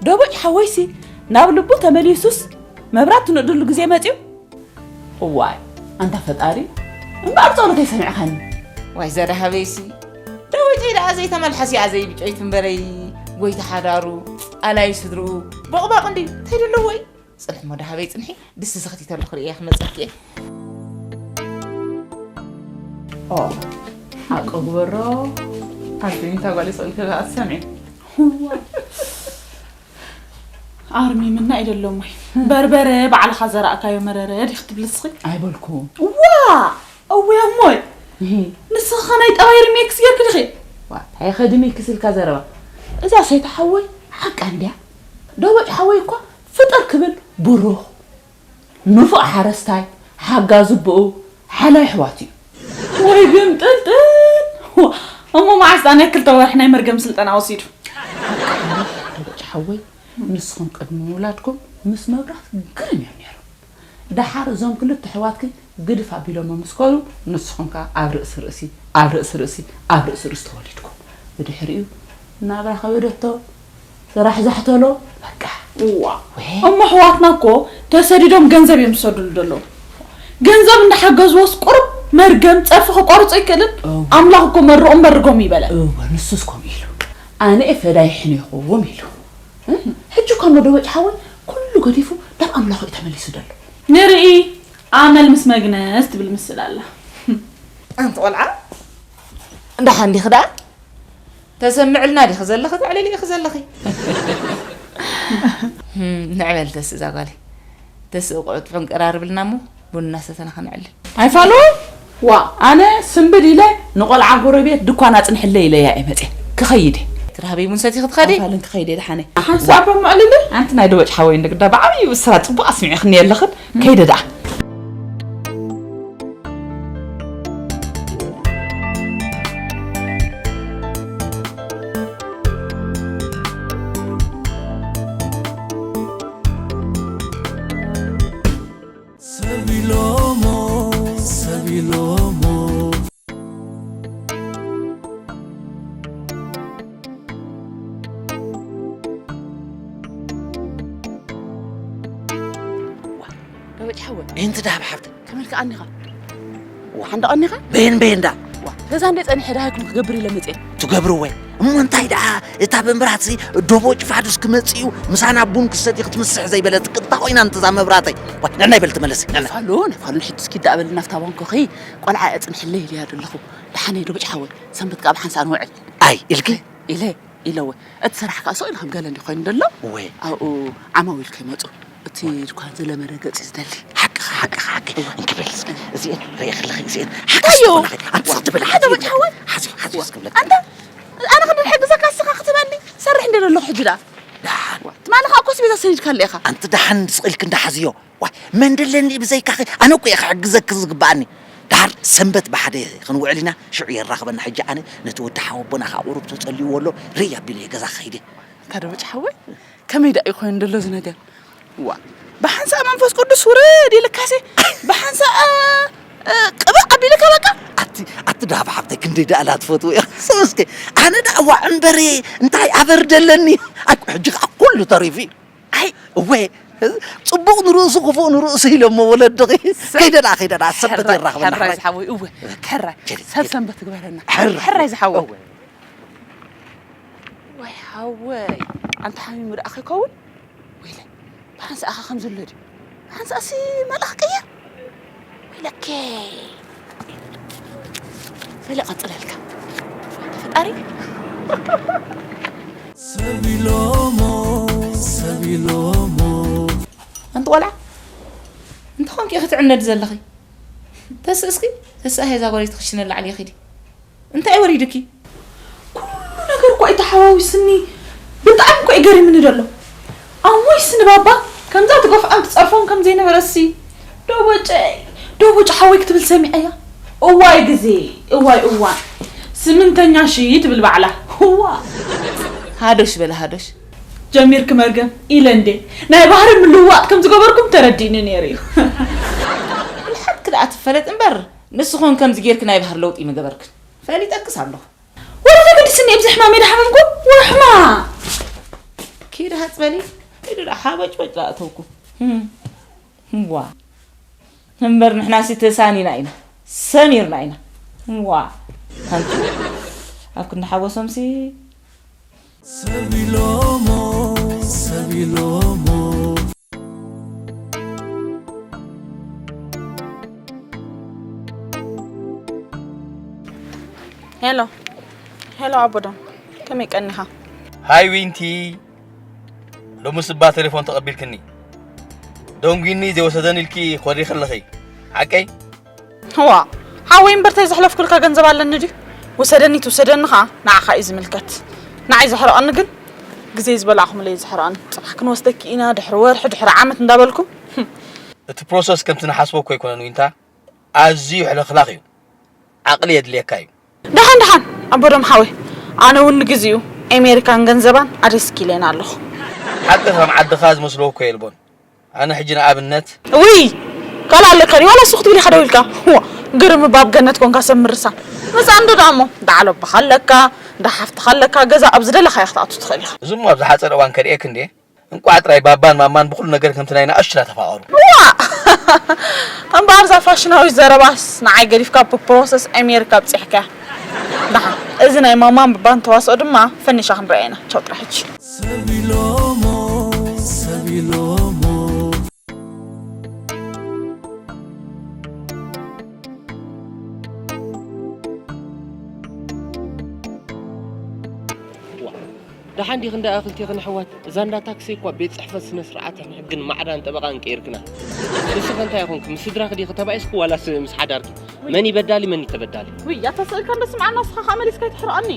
ደቦጭ ሓወይሲ ናብ ልቡ ተመሊሱስ መብራት ትነድሉ ግዜ መጽዩ። እዋይ ኣንታ ፈጣሪ እምበኣር ጸሎተይ ሰሚዕካኒ። ዋይ ዘደሃበይሲ ደቦጨይ ደኣ ዘይተመልሐስ እያ ዘይብጨይት እምበረይ። ጎይታ ሓዳሩ ኣላይ ስድርኡ ቦቕባቕ እንዲ እንታይ ደለዎ እዩ? ጽንሒ እሞ ደሃበይ ጽንሒ ድስ ዘኽቲተሉ ክርእየ ክመጸኪ እየ። ኦ ሓቂ ግበሮ። ኣዝዩ እንታይ ጓል ይስእል ክብኣ ትሰምዒ። ኣርሚምና ኢደሎም ወይ በርበረ ባዕልኻ ዘራእካዮ መረረ ዲኽ ትብል እስኺ? ኣይበልኩ። ዋ እወ እሞይ እሂ። ንስኻ ናይ ጠባይ ሪሜክስ ጌርክ ዲኺ? ዋ እንታይ ኸዲ ሜክስ ኢልካ ዘረባ። እዛ ሰይታ ሓወይ ሓቃ እንድያ። ደቦጭ ሓወይ እኳ ፍጥር ክብል ብሩኽ ንፉዕ ሓረስታይ ሓጋዚ ብኡ ሓላይ ኣሕዋት እዩ። ወይ ግን ጥልጥል። እሞ መዓስ ዳኣ ናይ ክልተ ወርሒ ናይ መርገም ስልጠና ወሲዱ? ደበጭ ሓወይ፣ ንስኹም ቅድሚ ምውላድኩም ምስ መብራት ግርም እዮም ነይሮም። ደሓር እዞም ክልተ ኣሕዋትኪ ግድፍ ኣቢሎሞ ምስ ከዱ፣ ንስኹም ከኣ ኣብ ርእሲ ርእሲ፣ ኣብ ርእሲ ርእሲ፣ ኣብ ርእሲ ርእሲ ተወሊድኩም። ብድሕሪኡ ናብራ ከበደቶ፣ ስራሕ ዛሕተሎ፣ በቃ። እዋ። ወይ። እሞ ኣሕዋትና እኮ ተሰዲዶም ገንዘብ እዮም ዝሰድሉ ዘለዉ። ገንዘብ እንዳሓገዝዎስ ቁሩብ መርገም ጸርፊ ክቋርጾ ይክእልን? እዋ። ኣምላኽ እኮ መርቑም መርጎም ይበለ። እዋ፣ ንሱስ ከምኡ ኢሉ። ኣነ እየ ፈዳይ ሕኔኹም ኢሉ። እ? ሕጂ እኳ እሞ ደበጭ ሓወይ ኩሉ ገዲፉ ናብ ኣምላኹ እዩ ተመሊሱ ዘሎ። ንርኢ፣ ኣመል ምስ መግነዝ ትብል ምስል ኣላ። ኣንቲ ቆልዓ፣ እንዳሓን ዲኺ ደኣ? ተሰምዕልና ዲኺ ዘለኺ፣ ተዕልሊ ኢኺ ዘለኺ። ህም፣ ንዕበል ተስእ እዛ ጓለይ። ተስእ ቁዕጥዑን ቀራርብልና እሞ ቡን እናሰተና ኸነዕልል። ኣይፋሉ? ዋ፣ ኣነ ስንብድ ኢለ ንቆልዓ ጎረቤት ድኳን ኣጽንሕለይ ኢለያ እየ መጽየ። ክኸይድ እየ። ትራህበይ ቡን ሰቲኺ ትኸዲ? ኣይፋልን ክኸይድ እየ ደሓነ። ሓንሳብ ኣባ መዕልሊ? ኣንቲ ናይ ደበጭ ሓወይ ንግዳ ብዓብዩ ብስራ ጽቡቕ ኣስሚዕኽኒ ኣለኽን። ከይደ ደኣ። ሰቢሎሞ፣ ሰቢሎሞ። ደበጭ ሓወ። እንቲ ደሃብ ሓብቲ። ከመልካ ኣኒኻ? ዋ፣ ሓንዳ ቀኒኻ? በየን በየን ዳ? ዋ፣ ገዛ እንደ ጸኒሐ ደሃይኩም ክገብር ኢለ መጽየ። ትገብርወ። እሞ እንታይ ደኣ እታ መብራትሲ ዶቦ ጭፋዱስ ክመጽእ እዩ፣ ምሳና ቡን ክሰቲ ክትምስሕ ዘይበለት ቅጥታ ኮይና እንተ እዛ መብራተይ። ዋይ፣ ነናይ በል ትመለስ፣ ነናይ። ነፋሉን፣ ነፋሉን ሕጂ እስኪ ደኣ በል ናብታ ባንኮኺ ቆልዓ ኣጽንሕለይ ኢለያ ዘለኹ። ደሓነይ ዶ ብጭሓወይ፣ ሰንበት ከኣ ብሓንሳእ ንውዕል። ኣይ፣ ኢልኪ? ኢለ፣ ኢለወ። እቲ ስራሕ ከኣ ስቕ ኢሉ ከም ገለ እንዲ ኮይኑ ደሎ። ወይ። ኣብኡ ዓማዊል ከይመጹ። እቲ ድኳን ዝለመደ ገጽ እዩ ዝደሊ። ሓቅኻ፣ ሓቅኻ፣ ሓቂ። እዋ። እንኪ በል እስኪ፣ እዚኤን ርእየ ከለኺ፣ እዚኤን እንታይ እዩ? ሓቂ ዝኾና ኸ-፣ ኣንተ ስቕ ትበል፣ ሓደ ሓቂ ወጭ ሓወይ? ሓዚ፣ ሓዚ እስኪ ብለኪ። ኣንተ፣ ኣነ ክንዲ ዝሕግዘካ ንስኻ ክትበኒ? ሰርሕ እንደ ዘለኹ ሕጂ ደኣ። ደሓን። ዋ፣ ትማሊ ኸኣ እኮ ኣስቤዛ ሰዲድካለ ኢኻ። ኣንቲ ደሓን ስቕ ኢልኪ እንዳ ሓዝዮ። ዋይ፣ መን ደለኒ ብዘይካኺ? ኣነ እኮ እየ ክሕግዘኪ ዝግብኣኒ። ደሓር ሰንበት ብሓደ ክንውዕል ኢና፣ ሽዑ የራኽበና። ሕጂ ኣነ ነቲ ወዲ ሓወቦና ኸኣ ቁሩብ ተጸልይዎ ኣሎ፣ ርእይ ኣቢለ እየ ገዛ ክኸይድ እየ። ኣንታ ዶ ብጭ ሓወይ፣ ከመይ ደኣ እዩ ኮይኑ ዘሎ እዚ ነገር? ዋ፣ ብሓንሳእ መንፈስ ቅዱስ ውርድ ኢልካሲ፣ ብሓንሳእ፣ እ፣ ቅብእ ኣቢልካ በቃ። ኣቲ፣ ኣቲ ደሃብ ሓብተይ ክንደይ ደኣ እላ ትፈትዎ ኢኻ። ስቕ እስከ፣ ኣነ ደኣ ዋዕ እምበሪ እንታይ ኣበር ደለኒ? ኣይ፣ ሕጂ ኸኣ ኩሉ ተሪፉ እዩ። ኣይ፣ እወ፣ ጽቡቕ ንርእሱ ክፉእ ንርእሱ ኢሎሞ ወለድኺ። ሰ-፣ ከይደ ደኣ፣ ከይደ ደኣ፣ ሰንበት ሕራይ፣ የራኽበና፣ ሕራይ ሕራይ። ዝሓወይ፣ እወ፣ ሕራይ። ጀሪ፣ ሰብ ጀሪ። ሰንበት ግበረና። ሕራይ። ሕራይ ዝሓወ። እወ። ወይ ሓወይ፣ ኣንተ ሓሚሙ ደኣ ከይከውን? ወይለ፣ ብሓንሳእ ኣኻ ከም ዘሎ ድዩ? ብሓንሳእሲ መልኣኽ ቀይር? ወይለኬ። ሰለ ቀጽለልካ። ፈጣሪ። ሰቢሎሞ፣ ሰቢሎሞ። ኣንቲ ቆልዓ፣ እንታይ ኾንኪ ኢኺ ትዕነዲ ዘለኺ? ተስእ እስኪ፣ ተስእ፣ ሄዛ ጓለይቲ ክሽነ ላዕሊ ኺዲ። እንታይ ወሪዱኪ? ኩሉ ነገር እኮ እዩ ተሓዋዊስኒ። ብጣዕሚ እኮ እዩ ገሪምኒ ዘሎ። ኣሞይስ ንባባ ከምዛ ትገፍዖን ትጸርፎን ከም ዘይነበረሲ፣ ዶቦጨይ፣ ዶቦጭ ሓወይ ክትብል ሰሚዐያ። እዋይ ግዜ፣ እዋይ እዋን። ስምንተኛ ሺ ትብል ባዕላ። እዋ። ሃዶሽ በለ ሃዶሽ። ጀሚርኪ መርገም ኢለ እንዴ። ናይ ባህሪ ምልውዋጥ ከም ዝገበርኩም ተረዲእኒ ነይሩ እዩ። ብልሓትኪ ደኣ ትፈለጥ እምበር፣ ንስኹን ከምዚ ጌርኪ ናይ ባህሪ ለውጢ ምገበርክን። ፈሊጠክስ ኣለኹ። ወላ ተገድስኒ ኣብዚ ሕማመይ ዳሓመምኩ፣ ወይ ሕማም። ኪዲ ሃጽ በሊ፣ ኪዲ ደኣ ሓበጭበጭ ደኣ እተውኩ። ህም። ዋ። እምበር ንሕናሲ ተሳኒና ኢና፣ ሰሚርና ኢና። ዋ። ኣንቲ ኣብ ክንዲ ሓጎሶምሲ። ሰቢሎሞ፣ ሰቢሎሞ። ሄሎ፣ ሄሎ ኣቦዶም፣ ከመይ ቀኒኻ? ሃይ ዊንቲ፣ ሎምስ እባ ቴሌፎን ተቐቢልክኒ። ደንጒኒ ዘይወሰደኒ ኢልኪ ኮሪ ከለኺ፣ ሓቀይ? እዋ፣ ሓወይ እምበር፣ እንታይ ዘሕለፍኩልካ ገንዘብ ኣለኒ ድዩ? ውሰደኒ ትውሰደኒ ኸኣ ንዓኻ እዩ ዝምልከት። ንዓይ ዘሕርቐኒ ግን፣ ግዜ ዝበላዕኹምለይ እዩ ዘሕርቐኒ። ጽባሕ ክንወስደኪ ኢና፣ ድሕሪ ወርሒ፣ ድሕሪ ዓመት እንዳበልኩም። እቲ ፕሮሰስ ከምቲ ንሓስቦ እኮ ኣይኮነን ዊንታ። ኣዝዩ ሕልኽላኽ እዩ። ዓቕሊ የድልየካ እዩ። ደሓን ደሓን ኣቦዶም ሓወይ፣ ኣነ እውን ንግዚኡ ኣሜሪካን ገንዘባን ኣደስኪለና ኣለኹ። ሓቂ ከም ዓድኻ ዝመስሎ እኮ የልቦን። ኣነ ሕጂ ንኣብነት ውይ ካልእ ኣለካ ድዩ? ዋላ እሱ ክትብል ኢኻ ደው ኢልካ። ዋ፣ ግርም ባብ ገነት ኮንካ ሰብ ምርሳ። መጻ እንዶ ደኣ እሞ፣ እንዳ ዓለባኻ ኣለካ፣ እንዳ ሓፍትኻ ኣለካ፣ ገዛ ኣብ ዝደለኻዮ ክትኣቱ ትኽእል ኢኻ። እዚ እሞ ኣብ ዝሓጸረ እዋን ከርእየክ እንዴ? እንቋዕ ጥራይ ባባን ማማን ብኹሉ ነገር ከምቲ ናይ ንኣሽቱና ተፋቐሩ። ዋ! እምበኣር እዛ ፋሽናዊት ዘረባስ ንዓይ ገዲፍካ ብፕሮሰስ ኣሜሪካ ኣብጺሕካያ። ደሓን፣ እዚ ናይ ማማን ባባን ተዋስኦ ድማ ፈኒሻ ክንረኣየና። ቻው ጥራሕ ሕጂ። ሰብ ኢሎሞ ሰብ ኢሎሞ ደሓን ዲኺ እንዳ ኣኽልቲኽን ኣሕዋት? እዛ እንዳ ታክሲ እኳ ቤት ጽሕፈት ስነ ስርዓትን ሕግን ማዕዳን ጠበቓን ቀይርክና። ንስኺ እንታይ ኢኹንኪ? ምስ ስድራኺ ዲኺ ተባኢስኪ ዋላስ ምስ ሓዳርኪ? መን እዩ በዳሊ መን እዩ ተበዳሊ? ውይ ኣታ ስእልካ እንዶ ስምዓና ንስኻ ከኣ መሊስካ ኣይትሕርቐኒ።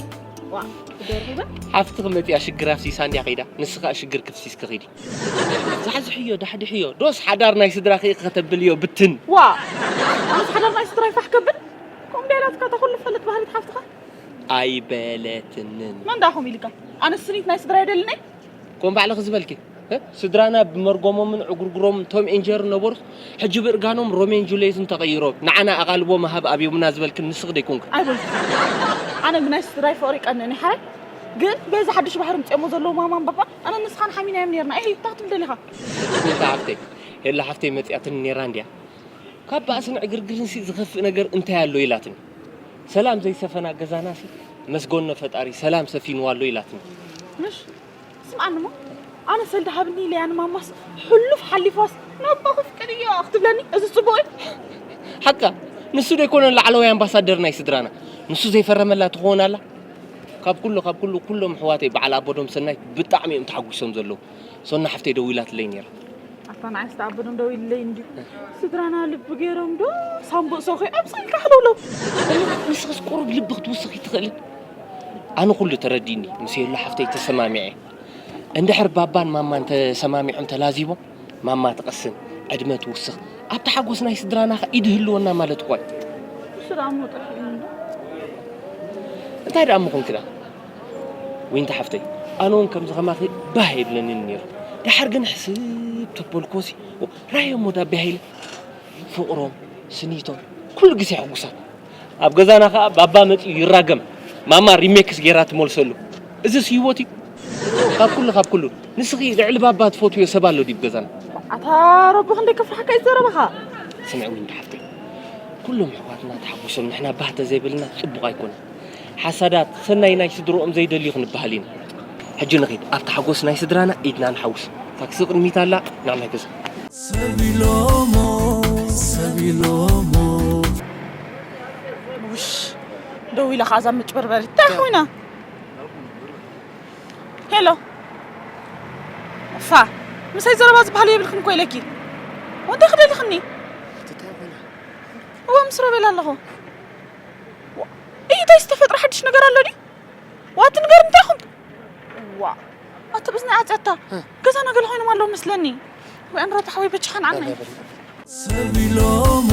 ዋ ትደርበ። ሓፍትኺ መጺኣ ሽግር ኣፍሲሳ እንድያ ከይዳ፣ ንስኺ ከኣ ሽግር ክፍሲስኪ ኺዲ። ዛሕዝሕዮ ዳሕድሕዮ፣ ዶስ ሓዳር ናይ ስድራኺ ኢኺ ከተብልዮ ብትን። ዋ ኣነስ ሓዳር ናይ ስድራይ ፋሕ ከብል? ከምኡ እንድያ ኢላትካ እታ ኩሉ ትፈልጥ ባህሪት ሓፍትኻ? ኣይበለትንን። መን ዳኹም ኢልካ? ኣነስ ስኒት ናይ ስድራይ ኣይደልን እየ። ኮም ባዕልኺ ዝበልኪ እ? ስድራና ብመርጎሞምን ዕጉርጉሮምን ቶም ኤንጀር ነበሩስ ሕጂ ብእርጋኖም ሮሜን ጁልየትን ተቐይሮም ንዓና ኣቓልቦ ምሃብ ኣብዮምና ዝበልክን ንስኺ ደይኮንክን። ኣይበልኩ ኣነ ብናይ ስድራይ ፍቕሪ ይቀንእኒ ሓራይ ግን በዚ ሓድሽ ባህሪ ምፅኦሞ ዘለዉ ማማን ባባ ኣነ ንስኻን ሓሚናዮም ነርና እሂ እንታይ ክትብል ደሊኻ? ዊንታ ሓፍተይ ሄላ ሓፍተይ መፅያትኒ ነይራ እንድያ ካብ ባእስን ዕግርግርንሲ ዝኸፍእ ነገር እንታይ ኣሎ ኢላትኒ። ሰላም ዘይሰፈና ገዛናሲ መስጎኖ ፈጣሪ ሰላም ሰፊንዋ ኣሎ ኢላትኒ። ምሽ ስምዓኒ እሞ ኣነ ሰልዲ ሃብኒ ኢለያ ንማማስ ሕሉፍ ሓሊፋስ ናባኹ ፍቅር እዮ ክትብለኒ እዚ ፅቡቕ እዩ። ሓቃ ንሱ ዶ ኣይኮነን ላዕለዋይ ኣምባሳደር ናይ ስድራና ንሱ ዘይፈረመላ ትኸውን ኣላ። ካብ ኩሉ ካብ ኩሉ ኩሎም ኣሕዋተይ በዓል ኣቦዶም ሰናይት ብጣዕሚ እዮም ተሓጒሶም ዘለዉ። ሶና ሓፍተይ ደዊላትለይ ነይራ። ኣታ ንዓይስ ተኣበዶም ደው ኢልለይ እንድዩ ስድራና ልቢ ገይሮም ዶ ሳምቡእ ሰኺ ኣብሰልካ ሕለውለው። ንስኽስ ቁሩብ ልቢ ክትውስኺ ትኽእልን። ኣነ ኩሉ ተረዲእኒ ምስ የሉ ሓፍተይ ተሰማሚዐ። እንድሕር ባባን ማማን ተሰማሚዖም ተላዚቦም ማማ ትቐስን ዕድመ ትውስኽ ኣብቲ ሓጎስ ናይ ስድራና ኸ ኢድ ህልወና ማለት እኳ እዩ። ንሱ ደኣ እሞ ጠፊኡኒ እንዶ። እንታይ ደኣ እሞ ኾንክና? ዊንታ ሓፍተይ ኣነ እውን ከምዚ ኸማኺ ባህ የብለንን ነይሩ ደሓር ግን ሕስብ ተበልኩሲ ራዮ እሞ ዳቢ ሃይለ ፍቕሮም ስኒቶም ኩሉ ግዜ ሕጉሳት ኣብ ገዛና ኸዓ ባባ መፂኡ ይራገም ማማ ሪሜክስ ጌራ ትመልሰሉ እዝስ ህይወት እዩ ካብ ኩሉ ካብ ኩሉ ንስኺ ልዕሊ ባባ ትፈትዮ ሰብ ኣሎ ድዩ ገዛና ኣታ ረቢ ክንደይ ከፍርሓካ እዩ ዘረባኻ ስምዒ ዊንታ ሓፍተይ ኩሎም ኣሕዋትና ተሓጒሶም ንሕና ባህ ተዘይበልና ፅቡቕ ኣይኮነን ሓሳዳት ሰናይ ናይ ስድርኦም ዘይደልዩ ክንበሃል ኢና። ሕጂ ንኺድ ኣብቲ ሓጎስ ናይ ስድራና ኢድና ንሓውስ። ታክሲ ቅድሚት ኣላ ንዕናይ ገዛ። ሰብ ኢሎሞ ሰብ ኢሎሞ ውሽ ደው ኢላ ከኣ እዛ መጭበርበሪት እንታይ ኮይና? ሄሎ ፋ ምሳይ ዘረባ ዝበሃል የብልክን እኮ ኢለኪ ወንታይ ክደሊኽኒ? እወ ምስ ሮቤል ኣለኹ። እዩ እንታይ ዝተፈጥረ ሓድሽ ነገር ኣሎ ድዩ? ዋቲ ንገር እንታይ ኹም? ዋ ኣቲ ብዝኒ ዓፀታ ገዛ ነገለ ኮይኖም ኣለዉ መስለኒ። ወይ ኣንራታ ሓወይ በችኻን ዓናይ። ሰብ ኢሎሞ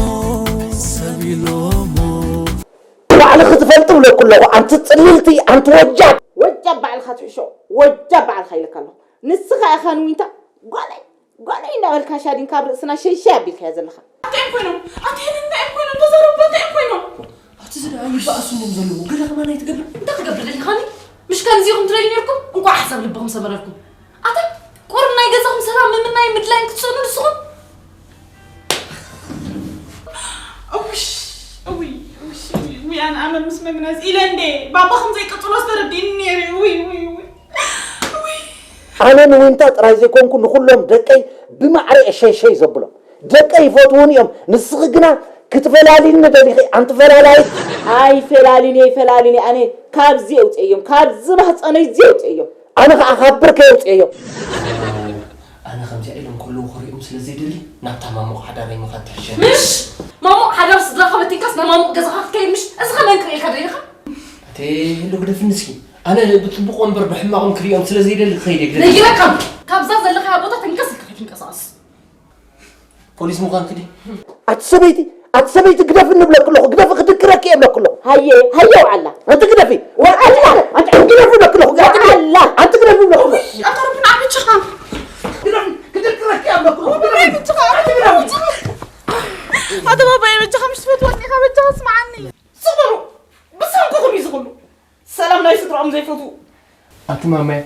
ሰብ ኢሎሞ ባዕልኺ ትፈልጢ ብለኩ ኣለኹ ኣንቲ ፅልልቲ ኣንቲ ወጃብ። ወጃብ ባዕልኻ ትሕሾ ወጃብ ባዕልኻ ኢለካ ኣለኹ። ንስኻ ኢኻ ንዊንታ ጓለይ ጓለይ እንዳበልካ ሻዲን ካብ ርእስና ሸይሸይ ኣቢልካያ ዘለኻ። ኣንታይ እዮም ኮይኖም ኣቲ ሄለን እንታይ እዮም ኮይኖም ተዛረቡ እንታይ እዮም ኮይኖም። ኣቲ እዚ ደኣ ይበኣሱ እንድዮም ዘለዉ ገለ ከማን ኣይትገብር። እንታይ ክገብር ደሊኻኒ ምሽ ከምዚ ኢኹም ትደልዩ ነርኩም እንቋዕ ሓሳብ ልብኹም ሰበረልኩም። ኣታ ቁሩብ ናይ ገዛኹም ሰላም ምምናይ ምድላይን ክትስእኑ ንስኹም። እውሽ እውይ እውሽ እውይ እውይ ኣነ ኣመል ምስ መግነዝ ኢለ እንዴ ባባ ከም ዘይቅጽሎ ዝተረዲእኒ ነይሩ እውይ እውይ እውይ እውይ ኣነ ንዊንታ ጥራይ ዘይኮንኩ ንኹሎም ደቀይ ብማዕረ እየ ሸይሸይ ዘብሎም። ደቀይ ይፈትዉኒ እዮም። ንስኺ ግና ክትፈላልይኒ ደሊኺ ኣንቲ ፈላላይት። ኣይፈላልዩኒ ኣይፈላልዩኒ ኣነ ካብዚ የውፅኤዮም ካብዚ ማህፀነይ እዚ የውፅኤዮም። ኣነ ኸዓ ካብ ብርከይ የውፅኤዮ። ኣነ ከምዚኣ ኢሎም ከለዉ ክሪኦም ስለ ዘይደሊ ናብታ ማሙቕ ሓዳረይ ምኻድ ትሕሸኒ። ምሽ ማሙቕ ሓዳር ስድራኻ በቲንካስ ናብ ማሙቕ ገዛኻ ክትከይድ ምሽ? እዚ ከ መን ክርእየካ ደሊኻ? ኣቲ ህሉ ግደፍኒ እስኪ ኣነ ብጽቡቕ እምበር ብሕማቕ ክሪኦም ስለ ዘይደሊ ክኸይድ እየ ግደፍኒ። ነጊረካ እምበር ካብዛ ዘለኻያ ቦታ ተንቀስ ኢልካ ከይትንቀሳቐስ። ፖሊስ ምዃንኪ ድዩ? ኣቲ ሰበይቲ ኣቲ ሰበይቲ ግደፊ ንብለኪ ኣለኹ፣ ግደፊ ክድቅረኪ እየ ብለኪ ኣለኹ። ሃየ፣ ሃየ ወዓላ። ኣንቲ ግደፊ። ወዓላ። ኣንቲ ግደፊ ብለኪ ኣለኹ። ኣንቲ ግደፊ። ወዓላ። ኣንቲ ግደፊ ብለኪ ኣለኹ። ኣታ ረብና ዓበችኻ። ግደፊ፣ ክድቅረኪ እየ ብለኪ ኣለኹ። ወዓላ ግደፊ። በጃኻ። ኣንቲ ግደፊ። ኣታ ባባየ በጃኻ፣ ምሽ ትፈትወኒ ኢኻ፣ በጃኻ ስምዓኒ። ስቕ በሉ። ብሰንኩኹም እዩ ዝኹሉ። ሰላም ናይ ስድራኦም ዘይፈትዉ። ኣቲ ማማይ፣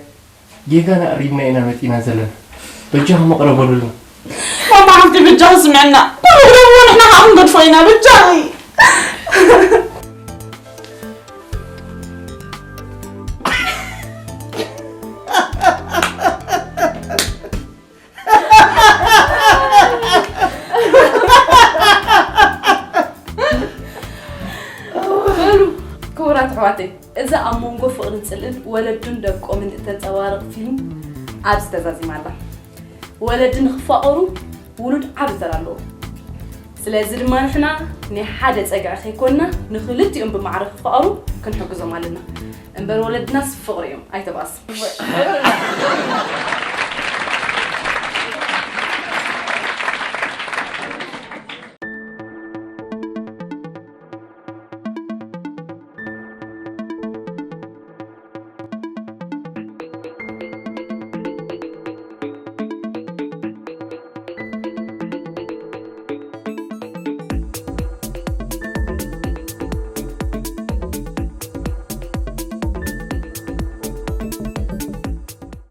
ጌጋና ኣሪምና ኢና መጺና ዘለና። በጃኹም ይቕረ በሉልና። ማማ ሓፍቲ በጃኺ ስምዕና። ተረድእዎ ንሕና ከዓ ክንገድፎ ኢና በጃኺ። በሉ ክቡራት ኣሕዋተይ፣ እዛ ኣብ መንጎ ፍቕርን ጽልእን ወለዱን ደቆምን እተንጸባርቕ ፊልም ኣብዚ ተዛዚማ ኣላ። ወለዲ ንኽፋቐሩ ውሉድ ዓቢ ተራ ኣለዎ። ስለዚ ድማ ንሕና ናይ ሓደ ጸግዒ ከይኮንና ንኽልቲኦም ብማዕረ ክፋቐሩ ክንሕግዞም ኣለና። እምበር ወለድናስ ፍቕሪ እዮም፣ ኣይተባእሱ።